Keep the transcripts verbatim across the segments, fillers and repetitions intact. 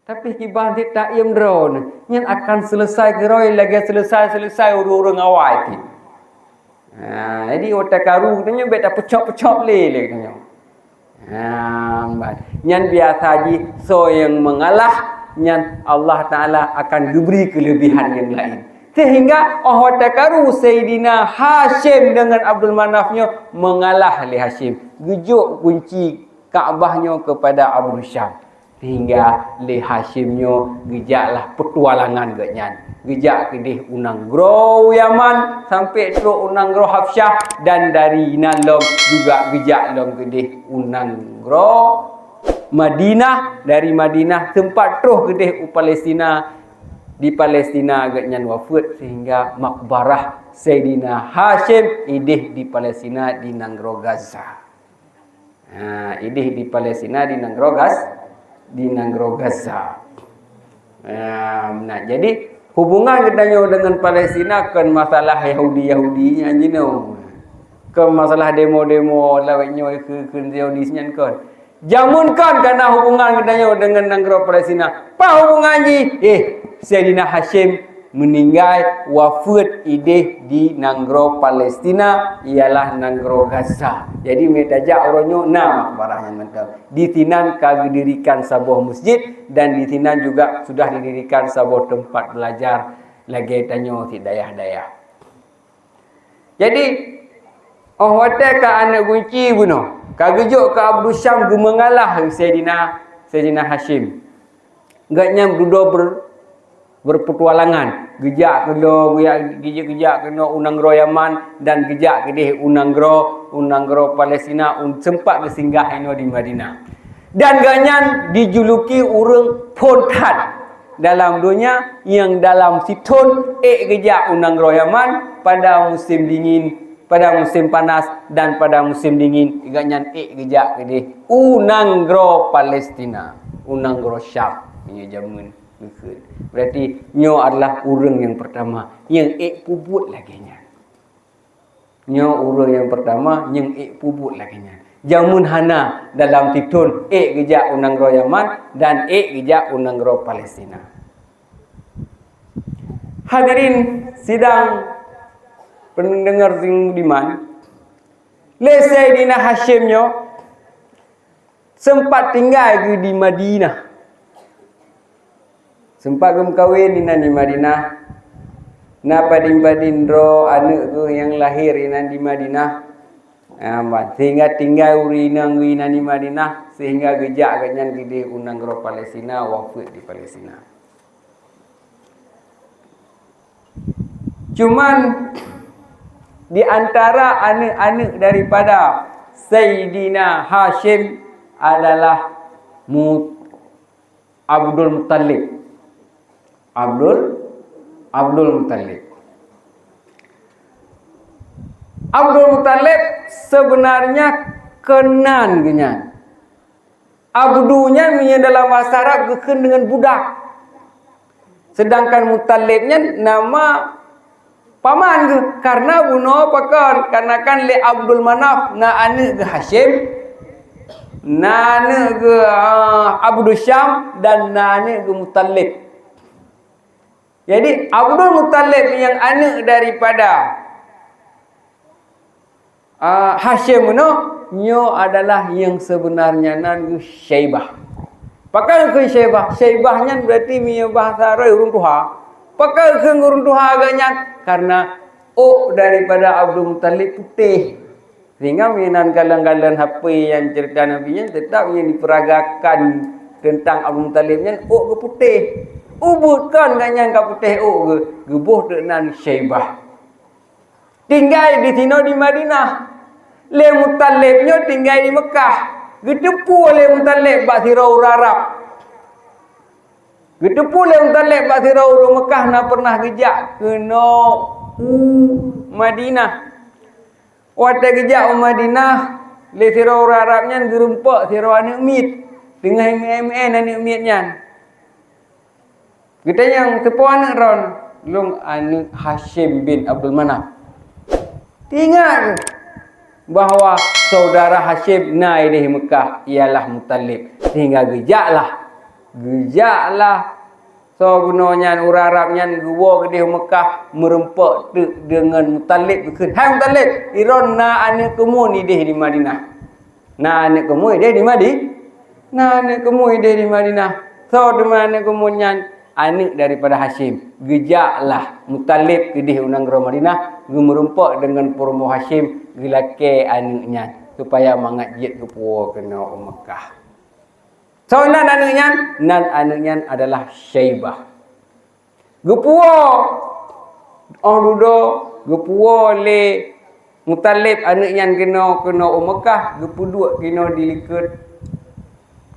Tapi kiban cit taiem droeneuh, nyan akan selesai keurôi lagée selesai-selesai ureuëng-ureuëng awai cit. Ha, jadi watée karu geutanyoe bék tapeucok-peucok lé lé geutanyoe. Ha, nyan biasa jih soe nyang mengalah, nyan Allah Taala akan geubri keulebihan nyang laén. Sehingga óh watée karu Saidina Hasyim deungon Abdul Manaf nyoe mengalah lé Hasyim, geujok gunci Ka'bah nyoe keupada Abu Syam. Sehingga lé Hasyim nyoe geujaklah peutualangan geuhnyan. Geujak keudeh u nanggroe Yaman sampai trok u nanggroe Habsyah, dan dari inan lom juga geujak lom keudeh u nanggroe Madinah. Dari Madinah sempat troh keudeh u Palestina. Di Palestina geuhnyan wafeuet, sehingga makbarah Saidina Hasyim ideh di Palestina di nanggroe Gaza. Ha, ideh di Palestina di nanggroe Gaz-, di nanggroe Gaza. Ha, nah, jadi hubungan geutanyoe deungon Palestina kon masalah Yahudi-Yahudi nyang jinoe. Kon masalah demo-demo lawét nyoe keu, keu Zionis nyan kon. Jameun kon kana hubungan geutanyoe deungon nanggroe Palestina. Peue hubungan jih? Eh, Saidina Hasyim meuninggai, wafeuet ideh di nanggroe Palestina, ialah nanggroe Gaza. Jadi, meunyo tajak uroe nyoe na makbarah nyan mantong. Di sinan ka geudirikan saboh masjid dan di sinan juga sudah didirikan saboh teumpat belajar lagée tanyoe cit dayah-dayah. Jadi, óh watée ka aneuëk gunci bunoe, ka geujok keu Abdul Syam geumeungalah Saidina, Saidina Hasyim. Gobnyan dudoe ber-, berpetualangan, geujak keunoe, geujak, geujak, geujak keunoe u nanggroe Yaman dan geujak keudeh u nanggroe, u nanggroe Palestina, u, sempat geusinggah inoe di Madinah. Dan gobnyan dijuluki ureuëng phon that dalam donya nyang dalam sithon ék geujak u nanggroe Yaman pada musim dingin, pada musim panas dan pada musim dingin gobnyan ék geujak keudeh u nanggroe Palestina, u nanggroe Syam. Nyoe jameun geukheun. Berarti nyoe adalah ureuëng nyang pertama nyang ék peubuet lagée nyan. Nyoe ureuëng nyang pertama nyang ék peubuet lagée nyan. Jameun hana dalam sithon ék geujak u nanggroe Yaman dan ék geujak u nanggroe Palestina. Hadirin sidang pendengar sing budiman, lé Saidina Hasyim nyoe sempat tinggai geuh di Madinah. Sempat geumeukawen inan di Madinah. Na padin-padin droe aneuëk geuh nyang lahé inan di Madinah. Ah, sehingga tinggai ureuëng inong geuh inan di Madinah, sehingga geujak gobnyan keudeh u nanggroe Palestina, wafeuet di Palestina. Cuman di antara aneuëk-aneuëk daripada Saidina Hasyim adalah Mu-, Abdul Muttalib. Abdul, Abdul Muttalib. Abdul Muttalib sebenarnya keunan geuhnyan. Abdu nyan meunyoe dalam bahasa Arab geukheun deungon budak. Sedangkan Muttalib nyan nama paman geuh, karena bunoe pakon, karena kan lé Abdul Manaf na aneuëk geuh Hasyim, na aneuëk geuh, ah, Abdul Syam, dan na aneuëk geuh Muttalib. Jadi, Abdul Muttalib nyang aneuëk daripada Ah, Hasyim meunoe, nyoe adalah nyang sebenarnya nan geuh Syaibah. Pakon kheun Syaibah? Syaibah nyan berarti meunyoe bahasa Arab ureuëng tuha. Pakon kheun ureuëng tuha geuhnyan? Karena ôk daripada Abdul Muttalib putéh. Sehingga meunan galon-galon H P nyang cerita Nabi nyan tetap nyang diperagakan tentang Abdul Muttalib nyan ôk geuh putéh. Ubit kon geuhnyan ka putéh ôk geuh, geuboh teuk nan Syaibah. Tinggai di sinoe di Madinah. Lé Muttalib nyoe tinggai di Mekah. Geuteupeue lé Muttalib bak sidroe ureuëng Arab. Geuteupeue lé Muttalib bak sidroe ureuëng Mekah na pernah geujak keunoe u Madinah. Watée geujak u Madinah, lé sidroe ureuëng Arab nyan geurumpok sidroe aneuëk miet. Teungoh meu'en-meu'en aneuëk miet nyan. Geutanyong, "Soe po aneuëk droen?" "Lôn aneuëk Hasyim bin Abdul Manaf." Teuingat bahwa saudara Hasyim na ideh Mekah ialah Muttalib, sehingga geujaklah Geujaklah soe bunoe nyan, ureuëng Arab nyan geuwoe keudeh u Meukah, meurumpok teuk deungon Muthalib, geukheun, "Hai Muthalib, droeneuh na aneuëk kamoe ideh di Madinah. Na aneuëk kamoe ideh di Madi-, na aneuëk kamoe ideh di Madinah. Soe teuma aneuëk kamoe nyan?" "Aneuëk daripada Hasyim." Geujaklah Muthalib keudeh u nanggroe Madinah, geumeurumpok deungon peurumoh Hasyim, geulakée aneuëk nyan, supaya mangat jeuet geupuwoe keunoe u Meukah. Soe nan aneuëk nyan? Nan aneuëk nyan adalah Syaibah. Geupuwoe, óh dudoe, geupuwoe lé Muthalib aneuëk nyan keunoe, keunoe u Meukah, geupeuduek keunoe di likot,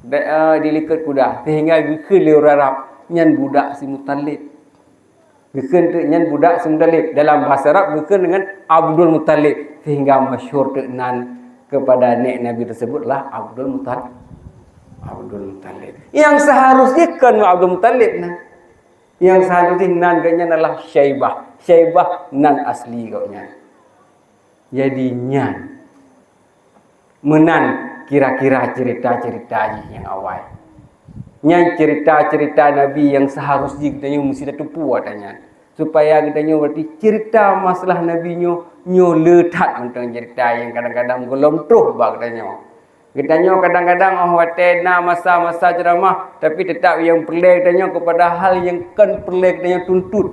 da-, eh, di likot kuda, sehingga geukheun lé ureuëng Arab, "Nyan budak si Muthalib." Geukheun teuk nyan budak si Muthalib. Dalam bahasa Arab geukheun deungon Abdul Muthalib, sehingga masyhur teuk nan kepada nek Nabi tersebut lah Abdul Mutal-, Abdul Muthalib. Nyang seharusnya kon Abdul Muthalib nan. Nyang seharusnya nan gobnyan adalah Syaibah. Syaibah nan asli gobnyan. Jadi nyan meunan kira-kira cerita-cerita jih nyang awai. Nyan cerita-cerita Nabi nyang seharus jih geutanyoe meusti tateupeue ata nyan. Supaya geutanyoe berarti cerita masalah Nabi nyoe, nyoe le that mantong cerita nyang kadang-kadang gohlom troh bak geutanyoe. Geutanyoe kadang-kadang óh watée na masa-masa ceramah, tapi teutap nyang peureulée geutanyoe kepada hal nyang kon peureulée geutanyoe tuntut.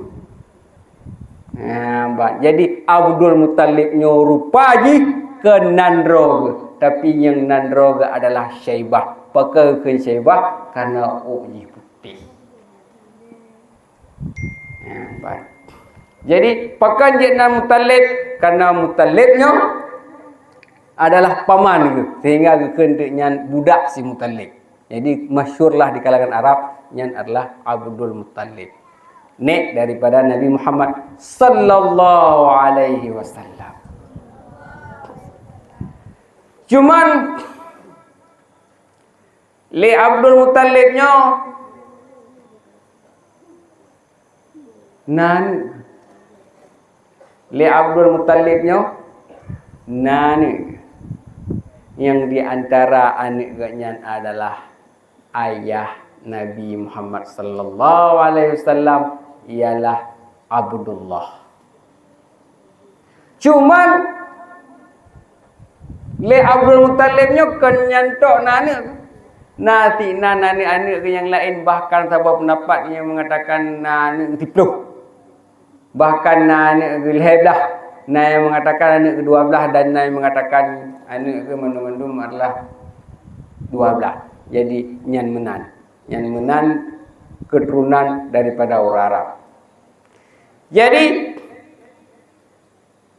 Nah, ba-, jadi Abdul Muthalib nyoe rupa jih kon nandroe geuh, tapi nyang nandroe geuh adalah Syaibah. Pakon kheun Syaibah? Karena ôk jih putéh. Nah, ba-, jadi pakon jeuet nan Muthalib? Karena Muthalib nyoe adalah paman geuh, sehingga geukheun teuk nyan budak si Muthalib. Jadi, masyhurlah di kalangan Arab, nyan adalah Abdul Muthalib, nek daripada Nabi Muhammad sallallahu alaihi wasallam. Cuman, lé Abdul Muthalib nyoe, nan lé Abdul Muthalib nyoe, na aneuëk, nyang di antara aneuëk geuh nyan adalah ayah Nabi Muhammad sallallahu alaihi wasallam, ialah Abdullah. Cuman, lé Abdul Muthalib nyoe kon nyan tok na aneuëk. Na si nan aneuëk-aneuëk geuh nyang laén, bahkan saboh peundapat nyang meungatakan na aneuëk siploh. Bahkan na aneuëk geuh lhée blaih, na nyang meungatakan aneuëk geuh dua blaih, dan na nyang meungatakan aneuëk geuh mandum-mandum adalah dua blaih. Jadi, nyan meunan. Nyan meunan keuturonan daripada ureuëng Arab. Jadi,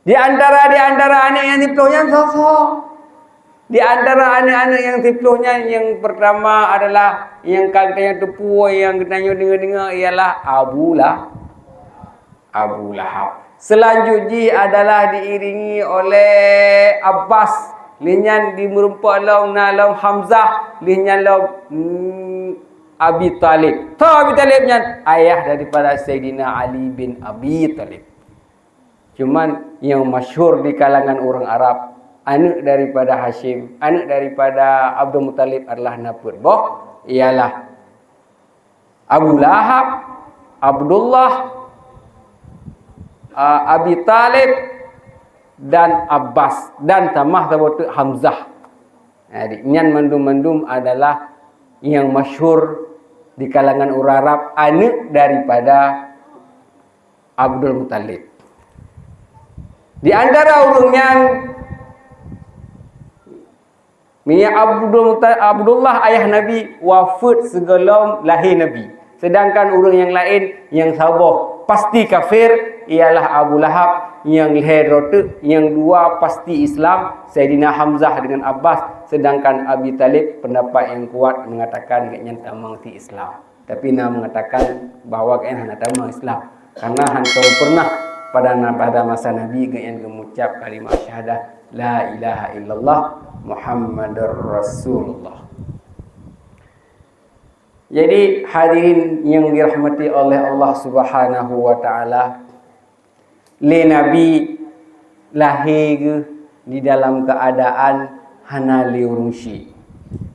di antara, di antara aneuëk nyang siploh nyan soe-soe? Di antara aneuëk-aneuëk nyang siploh nyan, nyang pertama adalah nyang ka geutanyoe teupeue, nyang geutanyoe deungoe-deungoe ialah Abu Lah-, Abu Lahab. Selanjut jih adalah diiringi oleh Abbas, lheueh nyan di meurumpok lom na lom Hamzah, lheueh nyan lom, hmm, Abi Thalib. Soe Abi Thalib nyan? Ayah daripada Saidina Ali bin Abi Thalib. Cuman nyang masyhur di kalangan ureuëng Arab, aneuëk daripada Hasyim, aneuëk daripada Abdul Muthalib adalah na peuet boh, ialah Abu Lahab, Abdullah, a, Abi Thalib, dan Abbas, dan tamah saboh teuk Hamzah. Jadi, nyan mandum-mandum adalah nyang masyhur di kalangan ureuëng Arab, aneuëk daripada Abdul Muthalib. Di antara ureuëng nyan, minyak Abdul Muta-, Abdullah ayah Nabi wafeuet sigohlom lahé Nabi. Sedangkan ureuëng nyang laén nyang saboh pasti kafir ialah Abu Lahab, nyang lhée droe teuk, nyang dua pasti Islam, Saidina Hamzah dengan Abbas, sedangkan Abi Thalib pendapat nyang kuat meungatakan gobnyan tamong si Islam. Tapi na meungatakan bahwa gobnyan hana tamong Islam, karena hántom pernah pada na-, pada masa Nabi gobnyan geumucab kalimah syahadah, "La ilaha illallah Muhammadur Rasulullah." Jadi, hadirin yang dirahmati oleh Allah Subhanahu wa Ta'ala, lé Nabi lahé geuh di dalam keuadaan hana lé ureuëng syik.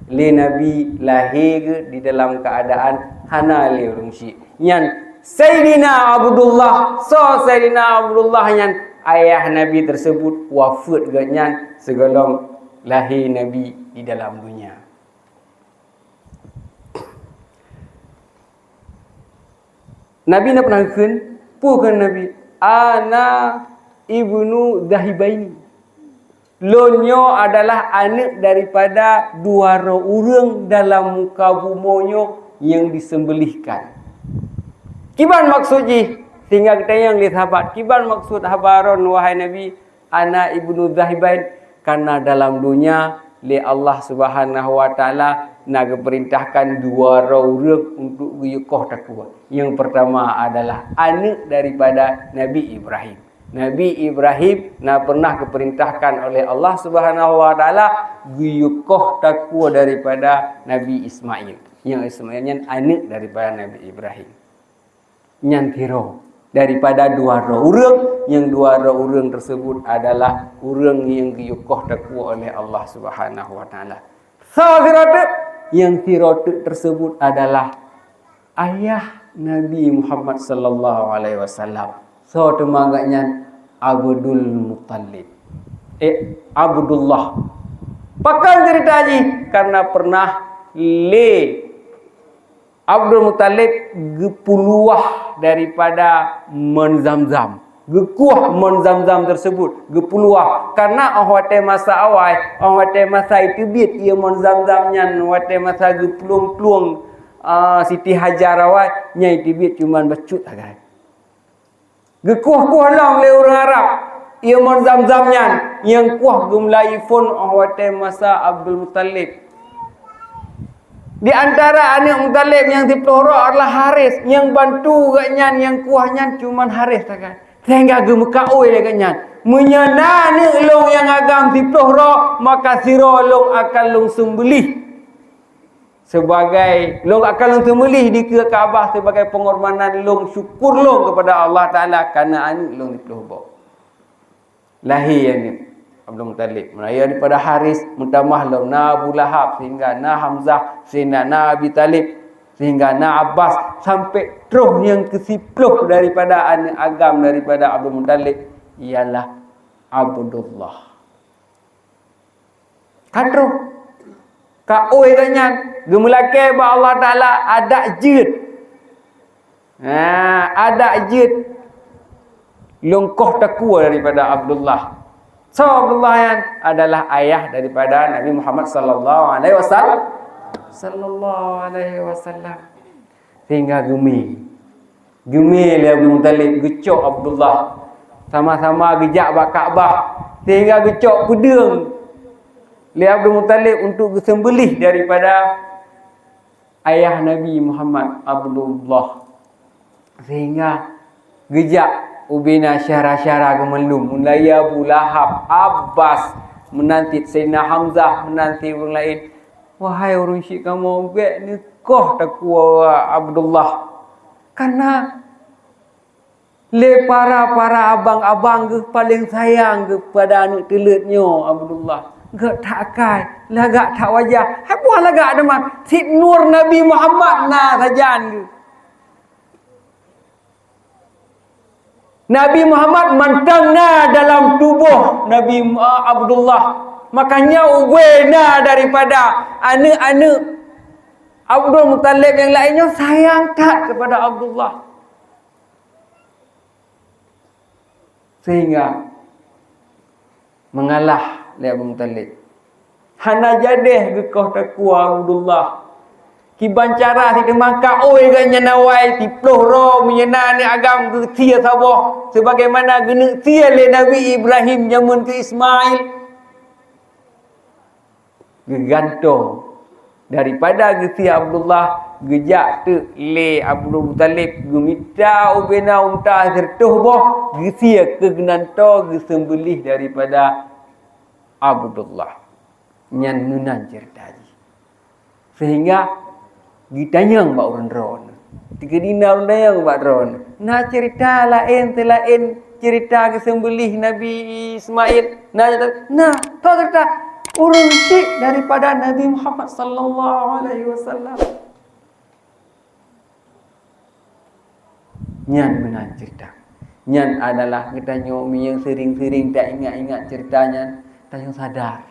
Lé Nabi lahé geuh di dalam keuadaan hana lé ureuëng syik. Nyan Saidina Abdullah, soe Saidina Abdullah nyan? Ayah Nabi tersebut wafeuet geuh nyan sigohlom lahé Nabi di dalam dunia. Nabi na pernah kheun, peue kheun Nabi? "Ana ibnu Zahibaini." Lôn nyoe adalah aneuëk daripada dua droe ureuëng dalam muka bumoe nyoe nyang disembelihkan. Kiban maksud jih? Sehingga geutanyong lé sahabat, "Kiban maksud haba droen, wahai Nabi, ana ibnu Zahibain?" Karena dalam dunia lé Allah Subhanahu wa Taala na geupeurintahkan dua droe ureuëng untuk geuyue koh takue. Nyang pertama adalah aneuëk daripada Nabi Ibrahim. Nabi Ibrahim na pernah geupeurintahkan oleh Allah Subhanahu wa Taala geuyue koh takue daripada Nabi Ismail. Nyang Ismail nyan aneuëk daripada Nabi Ibrahim. Nyan sidroe daripada dua droe ureuëng, nyang dua droe ureuëng tersebut adalah ureuëng nyang geuyue koh takue oleh Allah Subhanahu wa Taala. Soe sidroe teuk? Nyang sidroe teuk tersebut adalah ayah Nabi Muhammad sallallahu alaihi wasallam. Soe teuma geuhnyan? Abdul Muttalib. Eh, Abdullah. Pakon cerita jih? Karena pernah lé Abdul Muttalib geupuluah daripada mon Zamzam. Geukueh mon Zamzam tersebut, geupuluah. Karena óh watée masa awai, óh watée masa iteubiet ié mon Zamzam nyan, watée masa geuplueng-plueng, a, Siti Hajar awai, nyang iteubiet cuman bacut sagai. Geukueh-kueh lom lé ureuëng Arab ié mon Zamzam nyan, nyang kueh geumeulayeue phon óh watée masa Abdul Muttalib. Di antara aneuëk Muttalib nyang siplôh droe adalah Haris, nyang bantu geuhnyan nyang kueh nyan cuman Haris sagai. Sehingga geumeukaôi lé geuhnyan, "Meunyoe na aneuëk lôn nyang agam siplôh droe, maka sidroe lôn akan lôn seumbeuléh." Sebagai lôn akan lôn seumeulih dikeue Ka'bah sebagai pengorbanan lôn, syukur lôn kepada Allah Taala karena aneuëk lôn siplôh boh. Lahé aneuëk Abdul Muttalib. Meunyoe daripada Haris, meutamah lom na Abu Lahab, sehingga na Hamzah, sehingga na Abi Talib, sehingga na Abbas, sampai troh nyang keusiplôh daripada aneuëk agam daripada Abdul Muttalib ialah Abdullah. Ka troh. Ka ôi geuhnyan, geumeulakée bak Allah Taala adak jeuet. Ha, adak jeuet lôn koh takue daripada Abdullah. Soe Abdullah nyan? Adalah ayah daripada Nabi Muhammad sallallahu alaihi wasallam. Sallallahu alaihi wasallam. Sehingga geumé. Geumé lé Abdul Muttalib geucok Abdullah. Sama-sama geujak bak Ka'bah. Sehingga geucok peudeueng lé Abdul Muttalib untuk geuseumbeulih daripada ayah Nabi Muhammad, Abdullah. Sehingga geujak ubena syara-syara geumeulum, mulai Abu Lahab, Abbas, meunan cit Saidina Hamzah, meunan cit ureuëng laén. Wahai ureuëng syik kamoe, bék neukoh takue Abdullah. Karena lé para-para abang-abang geuh paleng sayang geuh pada aneuëk teuleuet nyoe Abdullah. Gét that akai, lagak that wajah. Hai buah lagak teuma, sit nur Nabi Muhammad na sajan geuh. Nabi Muhammad mantong na dalam tuboh Nabi, a, Abdullah. Makanya ubena daripada aneuëk-aneuëk Abdul Muttalib nyang laén nyoe sayang that kepada Abdullah. Sehingga meungalah lé Abdul Muttalib. Hana jadeh geukoh takue Abdullah. Kiban cara sit teuma ka ôi geuhnyan awai siplôh droe meunyoe na aneuëk agam geusie saboh, sebagaimana geuneuk sie lé Nabi Ibrahim jameun keu Ismail. Geugantoe. Daripada geusie Abdullah, geujak teuk lé Abdul Muttalib geumita ubena unta sireutôh boh, geusie keu geunantoe geuseumbeulih daripada Abdullah. Nyan meunan ceurita jih. Sehingga geutanyong bak ureuëng droeneuh. Teukeudi na ureuëng tanyong bak droeneuh, na ceurita laén seulaén ceurita geuseumbeulih Nabi Ismail? Na, na, soe ceurita? Ureuëng syiek daripada Nabi Muhammad sallallahu alaihi wasallam. Nyan meunan cerita. Nyan adalah geutanyoe meunyoe sering-sering taingat-ingat cerita nyan, tanyoe sadar.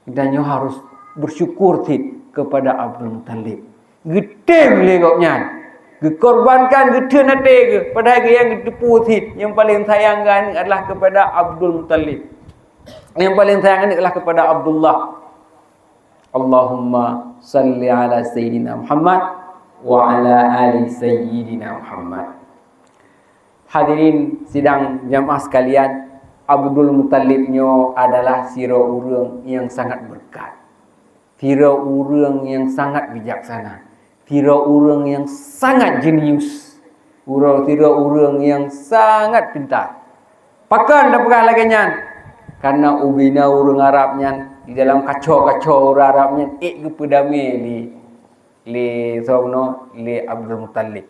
Geutanyoe harus bersyukur cit kepada Abdul Muttalib. Geutem lé gobnyan, geukorbankan geutheun até geuh, padahai geuh nyang geuteupeue cit nyang paleng sayang geuh adalah kepada Abdul Muttalib. Nyang paleng sayang adalah kepada Abdullah. Allahumma salli ala Sayyidina Muhammad wa ala ali Sayyidina Muhammad. Hadirin sidang jamaah sekalian, Abdul Muttalib nyoe adalah sidroe ureuëng nyang sangat beureukat, sidroe ureuëng nyang sangat bijaksana, sidroe ureuëng nyang sangat jenius, uroe sidroe ureuëng nyang sangat pintar. Pakon tapeugah lagée nyan? Karena ubena ureuëng Arab nyan di dalam kaco-kaco ureuëng Arab nyan ék geupeudamé lé, lé soe bunoe, lé Abdul Muttalib.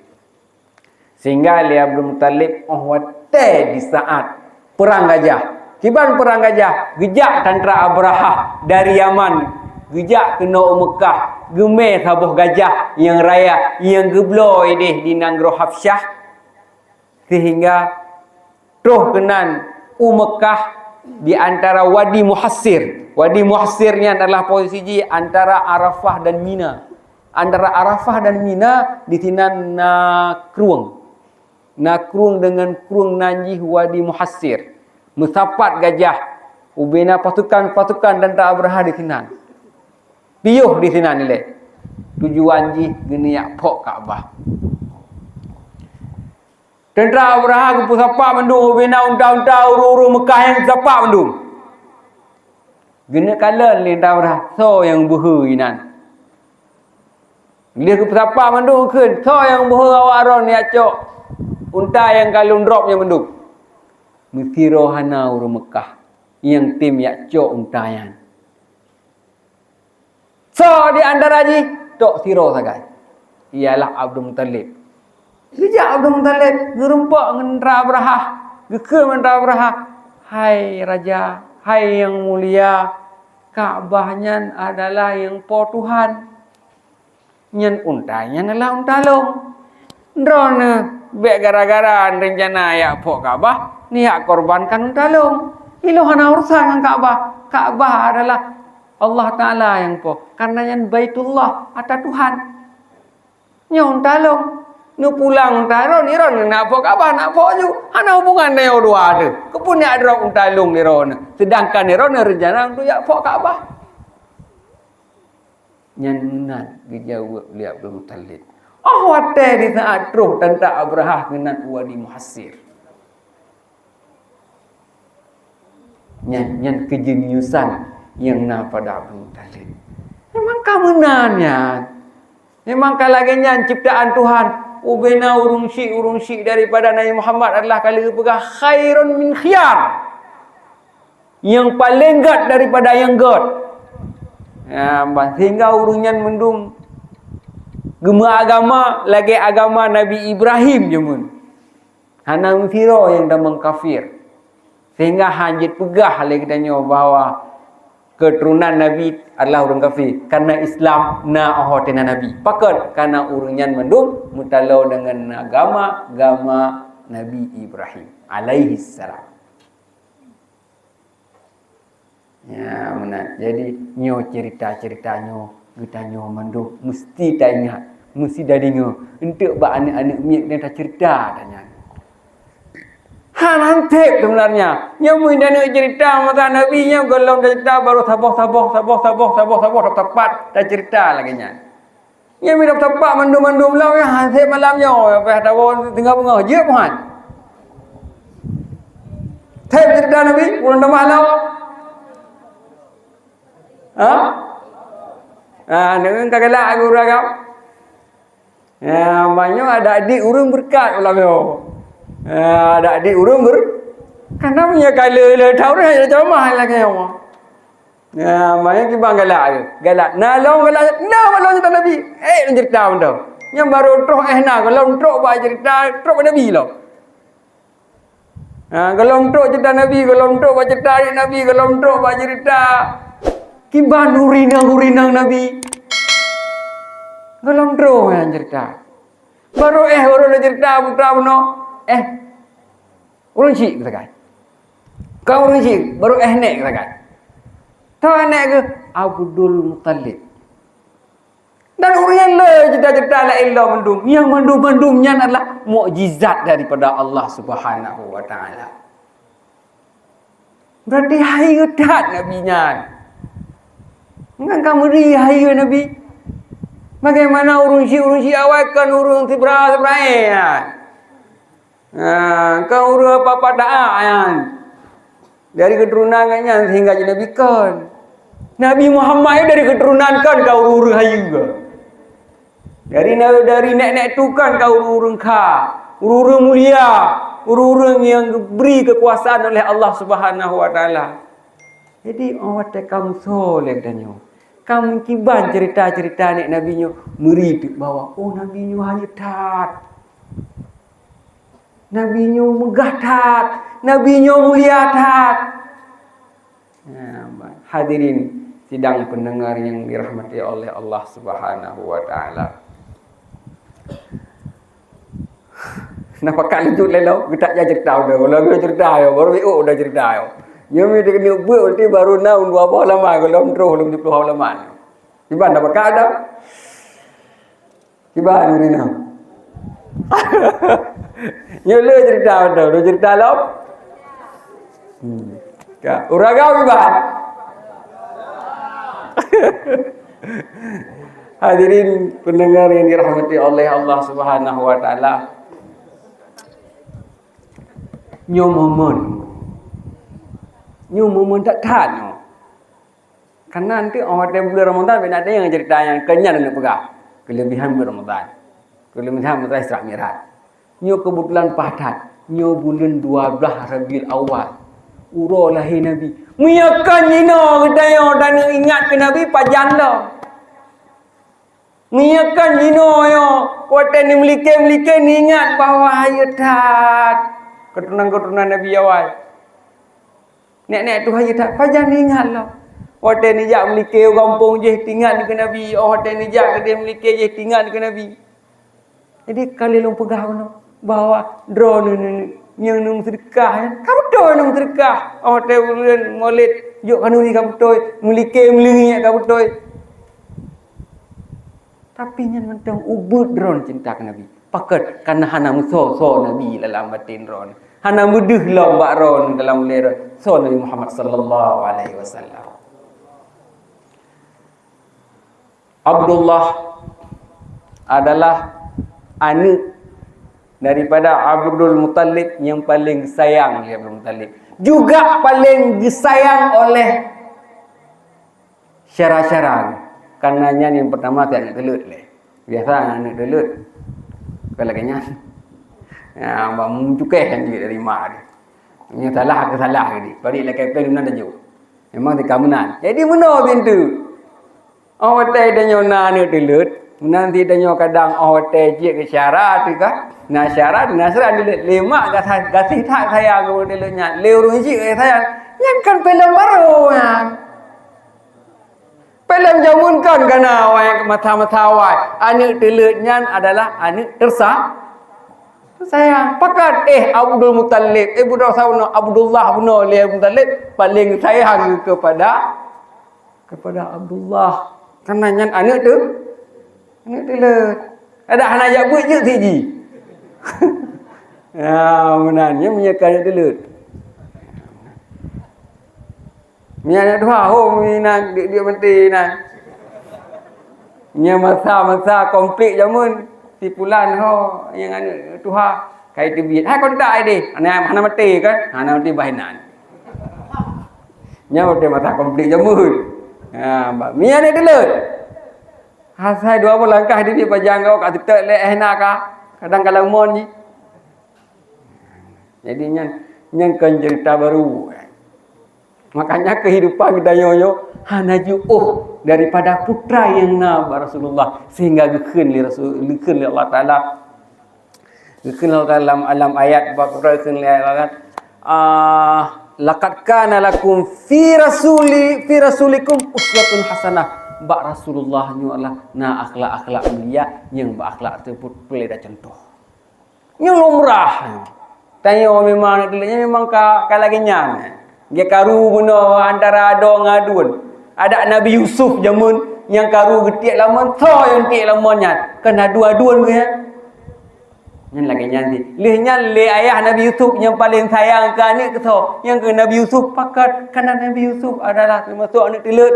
Sehingga lé Abdul Muttalib óh watée di saat Perang Gajah. Kiban Perang Gajah, geujak tentara Abrahah dari Yaman, geujak keunoe u Meukah, geumé saboh gajah nyang raya nyang geubloe idéh di nanggroe Habsyah, sehingga troh keunan u Meukah di antara Wadi Muhassir. Wadi Muhassir nyan adalah posisi jih antara Arafah dan Mina. Antara Arafah dan Mina, di sinan na krueng. Na krueng deungon krueng nan jih Wadi Muhassir. Meusapat gajah, ubena pasukan-pasukan tentara Abrahah di sinan. Piôh di sinan ilée. Tujuan jih geuneuk jak phok Ka'bah. Tentara Abrahah geupeusapat mandum, ubena unta-unta ureuëng-ureuëng Meukah nyang sapat mandum. Geuneuk kalon lé tentara Abrahah, soe nyang beuhe inan. Lheueh geupeusapat mandum kheun, soe nyang beuhe awak droe nyak cok unta nyang ka lôn drob nyan mandum. Meusidroe hana ureuëng Meukah nyang tem yak cok unta nyan. Soe di antara jih? Tok sidroe sagai, ialah Abdul Muttalib. Geujak Abdul Muttalib, geurumpok ngon tentara Abrahah, geukheun ngon tentara Abrahah, "Hai raja, hai nyang mulia, Ka'bah nyan adalah nyang po Tuhan. Nyan unta nyan adalah unta lôn. Droeneuh bék gara-gara rencana jak phok Ka'bah, neujak korbankan unta lôn. Ilôn hana urusan ngon Ka'bah. Ka'bah adalah Allah Taala nyang po, karena nyan Baitullah, ata Tuhan. Nyoe unta lôn. Neupulang unta droeneuh, droeneuh nak phok Ka'bah, nak phok ju. Hana hubungan tanyoe dua teuh. Keupeue neujak drob unta lôn lé droeneuh, seudangkan droeneuh rencana untuk jak phok Ka'bah." Nyan meunan geujaweueb lé Abdul Muttalib. Óh watée di saat troh tentara Abrahah keunan u Wadi Muhassir. Nyan, nyan keujeniusan nyang na pada Abdul Muttalib. Memang ka meunan nyan. Memang ka lagée nyan ciptaan Tuhan. Ubena ureuëng syiek, ureuëng syiek daripada Nabi Muhammad adalah ka lheueh geupeugah khairun min khiyar. Nyang paleng gét daripada nyang gét. Ya, bah, sehingga ureuëng nyan mandum geumeuagama lagée agama Nabi Ibrahim jameun. Hana meusidroe nyang tamong kafir. Sehingga hana jeuet peugah lé geutanyoe bahwa keuturonan Nabi adalah ureuëng kafir. Karena Islam na óh watée na Nabi. Pakon? Karena ureuëng nyan mandum meutaloe deungon agama, agama Nabi Ibrahim alaihissalam. Ya, meunan. Jadi, nyoe cerita-cerita nyoe, geutanyoe mandum meusti taingat, meusti tadeungoe. Eunteuk bak aneuëk-aneuëk miet dan tacerita tanyan. Hana sép sebenarnya. Nyoe meunyoe taneuk cerita masa Nabi nyoe, gohlom tacerita baru saboh-saboh, saboh-saboh, saboh-saboh, tepat tacerita lagée nyan. Nyan mita teumpat mandum-mandum lom, ya, han sép malam nyoe, payah tawoe singoh beungoh, jeuet muhan. Sép cerita Nabi, ulôn tamah lom. Ha? Ha, deungon ka galak aku urang kau. Ya, banyak ada adik urang beureukat ulam nyoe. Ya, ada adik urang ber-, kan namanya kala le tahu dah, ya, ceramah lagi nyoe. Nah, maka kiban galak tu. Galak. Nah, lôn galak. Nah, lôn cerita Nabi. Eh, lôn cerita benda. Nyang baru troh eh na, kalau troh bak cerita, troh bak Nabi lah. Ha, gohlom trok ceurita Nabi, gohlom trok bak ceurita aneuk Nabi, gohlom trok bak ceurita kiban ureueng inong-ureueng inong Nabi. Gohlom trok nyang ceurita. Barô éh, barô lé ceurita putra bunoe. Éh, ureueng chik sagai. Kon ureueng chik, barô éh nèk sagai. Toh nèk geuh Abdul Muttalib. Dan ureueng nyang le ceurita-ceurita laén lom mandum. Nyang mandum-mandum nyan adalah mukjizat daripada Allah Subhanahu wa Taala. Berarti hayeue that Nabi nyan. Nyan ka meuri hayeue Nabi. Bagaimana ureueng chik, ureueng chik awai kon ureueng sibra-sibra nyan. Ha, kon ureueng apa-apa taat nyan. Dari keturunan gobnyan sehingga jadi Nabi kon. Nabi Muhammad nyan dari keturunan kon ka ureueng-ureueng hayeue. Dari na-, dari nèk-nèk tu kon ka ureueng-ureueng kha, ureueng-ureueng mulia, ureueng-ureueng nyang geubri keukuasaan oleh Allah Subhanahu wa Taala. Jadi, oh, watèe ka meusoe lé geutanyoe, ka meukiban ceurita-ceurita aneuk Nabi nyoe, meuri teuk bahwa, oh, Nabi nyoe hayeue that. Nabi nyoe meugah that, Nabi nyoe mulia that. Ya, hadirin sidang pendengar yang dirahmati oleh Allah Subhanahu wa Taala. Nah, pakat lanjut lé lom, geutak jak ceurita udah. Kalau geutak ceurita yo, baru oh udah ceurita yo. Nyoe mi deungon buet berarti baru na dua boh halaman, kalau troh lom tujuh puluh halaman. Iban dah pakat dah. Kiban ureueng inong. Nyoe le ceurita beutôi, le ceurita lom. Hmm. Ka, ureueng agam kiban. Hadirin pendengar yang dirahmati oleh Allah Subhanahu wa Taala. Nyoe momen. Nyoe momen that-that nyoe. Karena nanti oh watèe bulan Ramadan, bèk na tanyong ceurita nyang keu nyan aneuk peugah. Keulebihan bulan Ramadan. Keulebihan masalah Isra Mi'raj. Nyoe keubeutulan paih that. Nyoe buleuen dua blaih Rabiul Awal. Uroe lahé Nabi. Meunyoe kon jinoe geutanyoe taneuk ingat keu Nabi, pajan lom. Meunyoe kon jinoe nyoe, watèe neumeulike-meulike neuingat bahwa hayeue that keuturonan-keuturonan Nabi awai. Nèk-nèk tuha jih that, pajan ingat lom. Watèe neujak meulike u gampông jih teuingat keu Nabi, oh watèe neujak keudeh meulike jih teuingat keu Nabi. Jadi ka lheueh lôn peugah keunoe bahwa droeneuh nyang neumeuseudeukah nyan ka beutôi neumeuseudeukah. Oh watèe buleuen Maulid jok khanuri ka beutôi, meulike meuleungiek ka beutôi. Tapi nyan mantong ubeuet droeneuh cinta keu Nabi. Pakon? Karena hana meusoe-soe Nabi lam baten droeneuh. Hana meudeuh lom bak droeneuh dalam ulèe droeneuh soe Nabi Muhammad sallallahu alaihi wasallam. Abdullah adalah aneuk daripada Abdul Muttalib nyang paleng geusayang lé Abdul Muttalib. Juga paleng geusayang oleh syara-syara. Karena nyan nyang pertama si aneuk teuleuet lé. Biasa aneuk teuleuet bukan lagèe nyan. Ya, bak meucukéh nyan jeuet dari mak dia. Nyan salah ke salah ke dia. Parit lakèe pèng meunan tajok. Memang tika meunan. Jadi meunoe pintu. Oh watèe tanyoe na aneuk teuleuet, meunan si tanyoe kadang oh watèe cit keu syara teuka. Na syara, na syara teuleuet. Lé mak gaséh, gaséh that sayang keu teuleuet nyan. Lé ureueng cit gaséh sayang. Nyan kan filem barô nyan. Filem jameun kan ka na awai masa-masa awai. Aneuk teuleuet nyan adalah aneuk tersa-, tersayang. Pakon? Eh, Abdul Muttalib. Eh, bunoe saboh Abdullah bunoe lé Muttalib paleng sayang kepada, kepada Abdullah. Karena nyan aneuk teu-, aneuk teuleuet. Adak hana jak beuet jeuet siji. Ya, meunan nyan meunyoe ka aneuk teuleuet. Meunyoe aneuk tuha, ho, meunan, diek-diek maté nan. Nyan masa-masa konflik jameun, si pulan, ho, nyang aneuk tuha, ka jiteubiet. Hai kontak ai deh, hana, hana maté kan? Hana maté bah inan. Nyan watèe masa konflik jameun. Ha, ba-, meunyoe aneuk teuleuet. Asai dua boh langkah jiteubiet pajan gob ka teutek lé eh na ka. Kadang ka lamon jih. Jadi nyan, nyan kon ceurita barô. Makanya kehidupan geutanyoe nyoe hana jiôh daripada putra nyang na bak Rasulullah sehingga geukheun lé Rasul, geukheun lé Allah Taala. Geukheun lé Allah Taala lam, lam ayat bak putra geukheun lé Allah Taala. Ah, laqad kana lakum fi rasuli, fi rasulikum uswatun hasanah. Bak Rasulullah nyoe lah na akhlak-akhlak mulia, nyang bak akhlak teupeu-, peuleuda contoh. Nyoe lumrah. Tanyoe memang, nyoe memang ka, ka lagée nyan. Geukaru bunoe antara adoe ngon aduen. Adak Nabi Yusuf jameun nyang karu geutiek lamon, soe nyang tiek lamon nyan? Kan adu-aduen geuh nyan. Nyan lagée nyan sih. Lheueh nyan lé ayah Nabi Yusuf nyang paleng sayang keu aneuëk keu soe? Nyang keu Nabi Yusuf pakat, karena Nabi Yusuf adalah teumasok aneuëk teuleuet.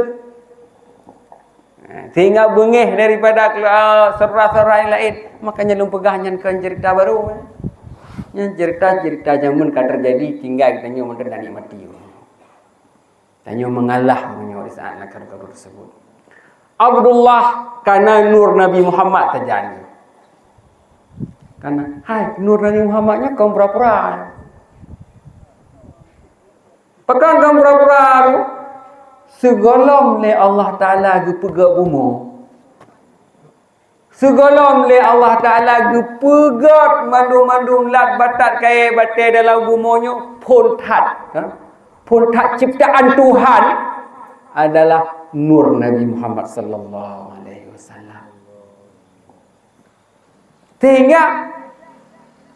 Sehingga beungéh daripada kelu-, ah, syedara-syedara nyang laén. Makanya lôn peugah nyan kon cerita baru. Nyan cerita-cerita jameun ka teujadi, tinggai geutanyoe mantong tanikmati. Tanyoe meungalah meunyoe di saat na karu-karu tersebut. Abdullah kana nur Nabi Muhammad sajan. Kana, hai, nur Nabi Muhammad nyan kon pura-pura. Pakon kon pura-pura tu? Sigohlom lé Allah Taala geupeugét bumoe. Sigohlom lé Allah Taala geupeugét mandum-mandum lat batat kayée batée dalam bumoe nyoe phon that, ha? Phon that ciptaan Tuhan adalah nur Nabi Muhammad sallallahu alaihi wasallam. Sehingga,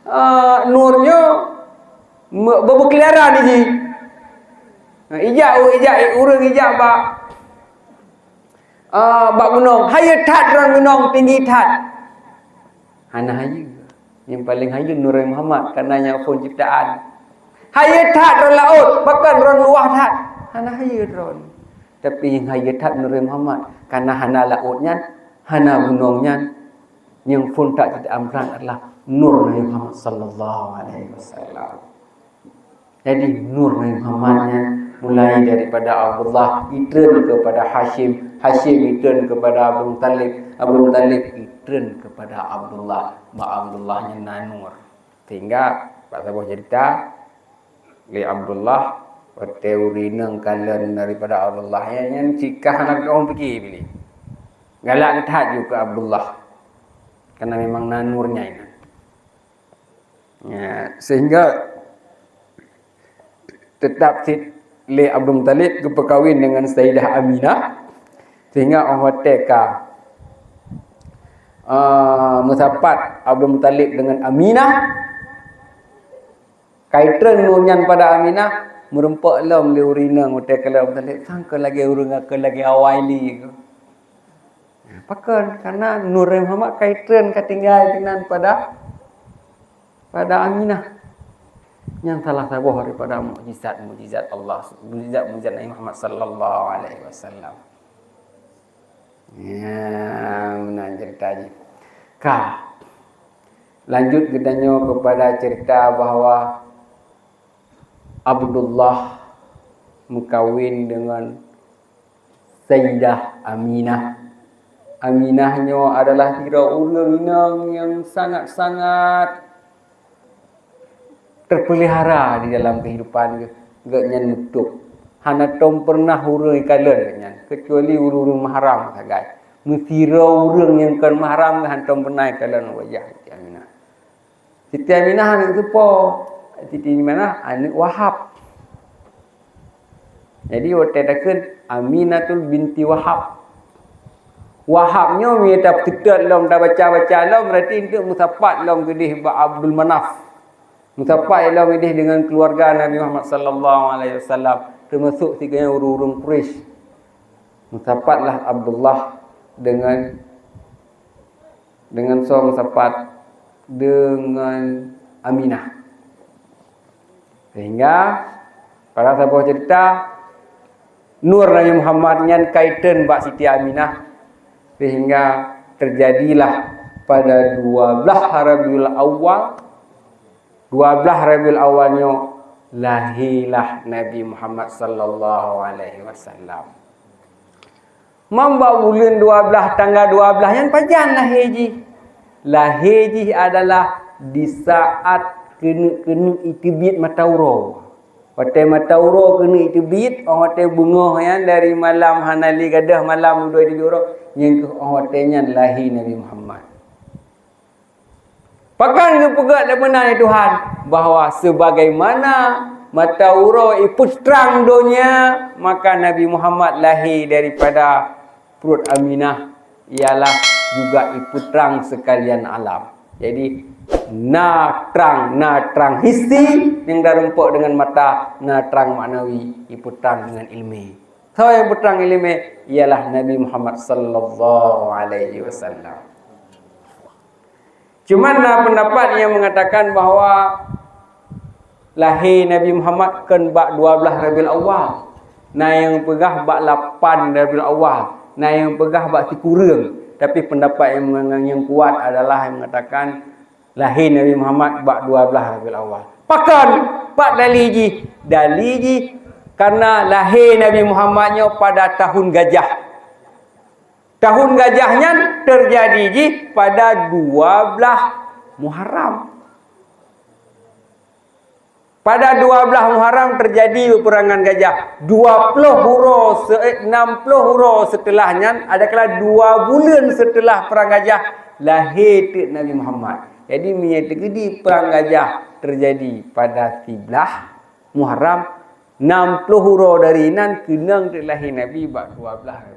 eh, nur nyoe me-, beubeukeularan jih. Nah, ijak, ijak, ureuëng ijak bak, eh, bak gunong. Hayeue that droen gunong tinggi that. Hana hayeue. Nyang paleng hayeue nur Muhammad, karena nyang phon ciptaan. Hayeue that droen laôt, bahkan droen luwah that. Hana hayeue droen. Tapi nyang hayeue that nur Muhammad, karena hana laôt nyan, hana gunong nyan. Nyang phon that ciptaan adalah nur Nabi Muhammad sallallahu alaihi wasallam. Jadi nur Nabi Muhammad nyan mulai daripada Abdullah, itreun kepada Hashim, Hashim itreun kepada Abdul Muttalib, Abdul Muttalib itreun kepada Abdullah. Bak Abdullah nyan na nur. Sehingga bak saboh cerita, lé Abdullah, watée ureuëng inong kalon daripada Abdullah nyan, nyan cit ka hana geutanyoe pike piléh. Galak geuthat ju keu Abdullah. Karena memang na nur nyan inan. Ya, sehingga tetap cit lé Abdul Muttalib geupeukawen dengan Sayyidah Aminah, sehingga óh watée ka, ah, meusapat Abdul Muttalib dengan Aminah, ka itreun nur nyan pada Aminah, meurumpok lom lé ureuëng inong watée kalon Abdul Muttalib, sang kon lagée ureuëng kon lagée awai lé. Pakon? Karena nur Muhammad ka itreun ka tinggai keunan pada, pada Aminah. Nyan salah saboh daripada mukjizat-mukjizat Allah, mukjizat-mukjizat Nabi Muhammad sallallahu alaihi wasallam. Ya, meunan cerita jih. Ka. Lanjut geutanyoe kepada cerita bahwa Abdullah meukawen dengan Sayyidah Aminah. Aminah nyoe adalah sidroe ureuëng inong nyang sangat-sangat terpelihara di dalam kehidupan geuh. Geuhnyan meutup. Hana tom pernah ureuëng ikalon geuhnyan, kecuali ureuëng-ureuëng mahram sagai. Meusidroe ureuëng nyang kon mahram geuh hana tom pernah ikalon wajah Siti Aminah. Siti Aminah aneuëk teupo. Siti Aminah aneuëk Wahab. Jadi watée takheun Aminatul binti Wahab. Wahab nyoe meunyoe tapeuteutot lom, tabaca-baca lom, berarti enteuk meusapat lom geudeh bak Abdul Manaf. Meusapat lom geudeh dengan keluarga Nabi Muhammad sallallahu alaihi wasallam, termasuk sigoe ureuëng-ureuëng Quraisy. Meusapatlah Abdullah dengan, dengan soe meusapat? Dengan Aminah. Sehingga pada saboh cerita, nur Nabi Muhammad nyan ka itreun bak Siti Aminah, sehingga terjadilah pada dua belas Rabiul Awal, dua belas Rabiul Awal nyoe lahirlah Nabi Muhammad sallallahu alaihi wasallam. Mambak buleuen dua belas, tanggal dua belas nyan pajan lahé jih? Lahé jih adalah di saat keuneuk-keuneuk iteubiet mata uroe. Watée mata uroe keuneuk iteubiet, óh watée beungoh nyan dari malam hana lé gadôh malam dudoe iteubiet uroe, nyang keuh óh watée nyan lahé Nabi Muhammad. Pakon geupeugét lé meunan lé Tuhan bahwa sebagaimana Mata uroe ipeutrang donya, maka Nabi Muhammad lahé daripada pruet Aminah ialah juga ipeutrang seukalian alam. Jadi, na trang, na trang hissi nyang tarumpok deungon mata, na trang maknawi ipeutrang deungon ileumé. Soe nyang peutrang ileumé ialah Nabi Muhammad sallallahu alaihi wasallam. Cuman na peundapat nyang meungatakan bahwa lahé Nabi Muhammad kon bak dua blaih Rabiul Awal. Na nyang peugah bak lapan Rabiul Awal, na nyang peugah bak sikureueng. Tapi peundapat nyang, nyang kuat adalah nyang meungatakan lahé Nabi Muhammad bak dua blaih Rabiul Awal. Pakon? Pat dali jih? Dali jih karena lahé Nabi Muhammad nyoe pada tahun gajah. Tahun gajah nyan teujadi jih pada dua blaih Muharram. Pada dua blaih Muharram teujadi peuperangan gajah. Dua ploh uroe se-, eh, nam ploh uroe seuteulah nyan, adakala dua buleuen seuteulah Perang Gajah, lahé teuk Nabi Muhammad. Jadi, meunyoe teukeudi Perang Gajah teujadi pada siblaih Muharram, nam ploh uroe dari nan keunong teuk lahé Nabi bak dua blaih.